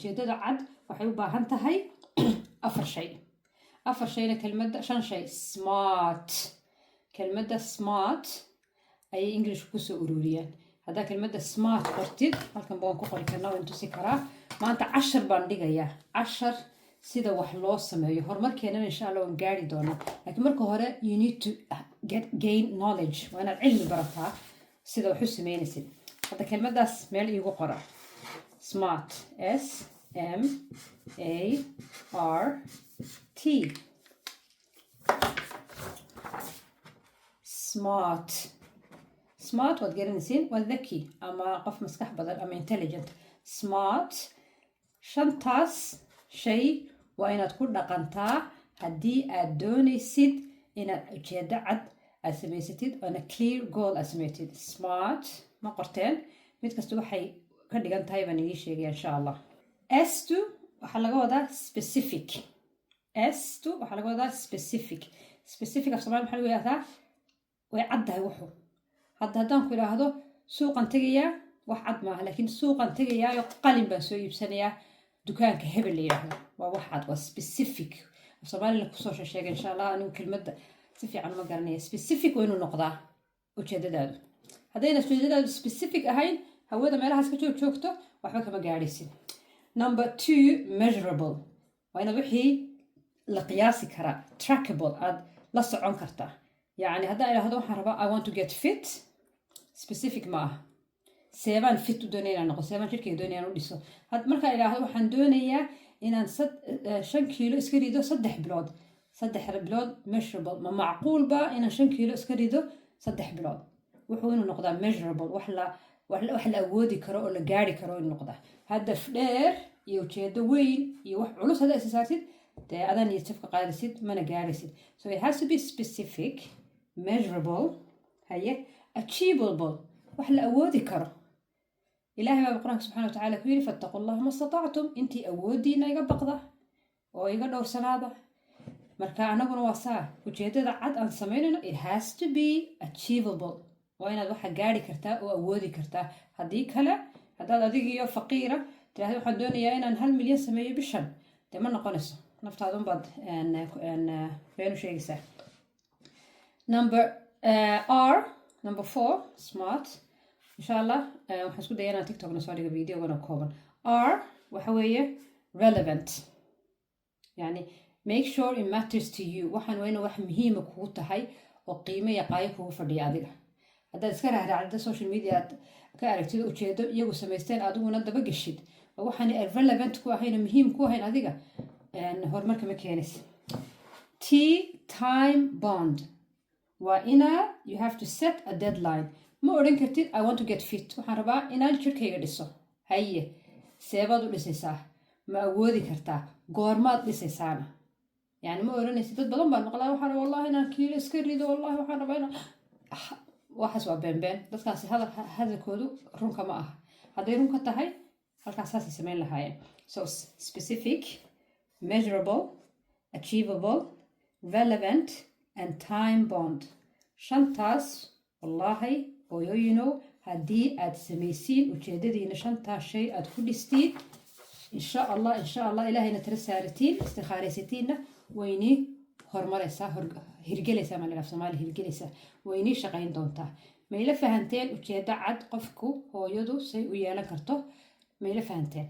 Ujeedada cad waxay u baahan tahay afar shay. Afar shayna kelmadda, shan shay. SMART, kelmadda SMART ayay English kusoo ururiyaan. Haddaa kelmadda SMART qortid, halkan baan ku qori karnaa, waan tusi karaa. Maanta cashar baan dhigayaa, cashar sida wax loo sameeyo. Horumarkeenana insha Allah waan gaari doonaa, laakiin marka hore you need to get gain knowledge. Waa inaad cilmi barataa sida wax u sameynaysid. Hadda kelmaddaas meel iigu qora: SMART, S M A R T. SMART, SMART waad garanaysiin, waa dhaki ama qof maskax badan ama intelligent. SMART, shantaas shay waa inaad ku dhaqantaa haddii aad doonaysid inaad ujeedo cad aad samaysatid oona clear goal aad samaysatid. SMART ma qorteen? Mid kasta waxay ka dhigan tahay baan idiin sheegaya insha Allah. S-tu waxaa laga wadaa specific. S-tu waxaa laga wadaa specific. Specific af Soomaali maxaa lagu yidhahdaa? Way caddahay wuxuu. Hadda haddaan ku idhaahdo "suuqan tegayaa", wax cad maaha, laakiin "suuqan tegayaayo, qalin baan soo iibsanayaa dukaanka hebel" la yidhaahdo, waa wax cad, waa specific. Af Soomaalina kusoo sheegay insha Allah. Anigu kelmadda si fiican uma garanaya. Specific waa inuu noqdaa ujeedadaadu. Haddayna ujeedadaadu specific ahayn, hawada meelahaas ka joog joogto, waxba kama gaadhaysid. Number two, measurable. Waa inaad wixii la qiyaasi karaa, trackable, aad la socon kartaa. Yacni haddaan idhaahdo waxaan rabaa, "I want to get fit", specific ma aha. Seebaan fit u doonaya inaan noqo? Seebaan jirkayga doonaya inaan u dhiso? Markaan idhaahdo waxaan doonayaa inaan 5 kiilo iska rido 3 bilood, 3 bilood measurable ma macquul ba inaan 5 kiilo iska rido 3 bilood? Wuxuu inuu noqdaa measurable, wax la awoodi karo oo la gaari karo inuu noqdaa. Hadaf dheer iyo ujeedo weyn iyo wax culus haddaa isa saartid, dee adaa niyad jabka qaadaysid, mana gaaraysid. So it has to be specific, measurable, haye, achievable, wax la awoodi karo. Ilaahay baa Qur-aanka subxana wa tacaala ku yidhi: "فاتقوا الله ما استطعتم", intii awoodiina iga baqda oo iga dhowrsanaada. Marka anaguna waa saa, ujeedada cad aan samaynayno, it has to be achievable. Waa inaad waxa gaari kartaa oo awoodi kartaa. Haddii kale, haddaad adigiyo faqiira tiraahda "waxaan doonayaa inaan 1 milyan sameeyo bishan", dee ma noqonayso, naftaada unbaad been u sheegaysaa. Number R, number four, SMART. Insha Allah waxaan isku daya inaan TikTokna soo dhigo videogana kooban. R waxa weeye relevant, yani make sure it matters to you. Waxaan waa ina wax muhiima kugu tahay oo qiimo iyo qaayo kugu fadhiya adiga. Haddaad iska raaraacda, social media aad ka aragtid ujeedo iyagu samaysteen, adiguna dabageshid oo waxaan relevant ku ahayn oo muhiim ku ahayn adiga, horumarka ma keenaysa. T, time bound. Waa inaa you have to set a deadline. Ma odhan kartid "I want to get fit", waxaan rabaa inaan jirkayga dhiso. Haye, seebaad u dhisaysaa? Ma awoodi kartaa? Goormaad dhisaysaana? Yani ma odhanaysid. Dad badan baan maqlaa: "Waxaan rabaa wallahi inaan kiilo iska rido, wallahi waxaan rabaa inaan". Waxaas waa beenbeen. Dadkaasi hadalkoodu runka ma aha. Hadday runka tahay, halkaas saasay samayn lahaayeen. So specific, measurable, achievable, relevant and time bound. Shantaas, wallaahi hooyooyinow, haddii aad samaysiin ujeedadiina, shantaas shay aad ku dhistiin, insha Allah, insha Allah, Ilaahayna tala saaratiin, istikhaaraysatiinna, waynii horumaraysaa, hirgelaysaa. Maa la Soomaali hirgelaysaa, waynii shaqayn doontaa. Mayla fahanteen ujeedo cad qofku, hooyadu say u yeelan karto? Mayla fahanteen?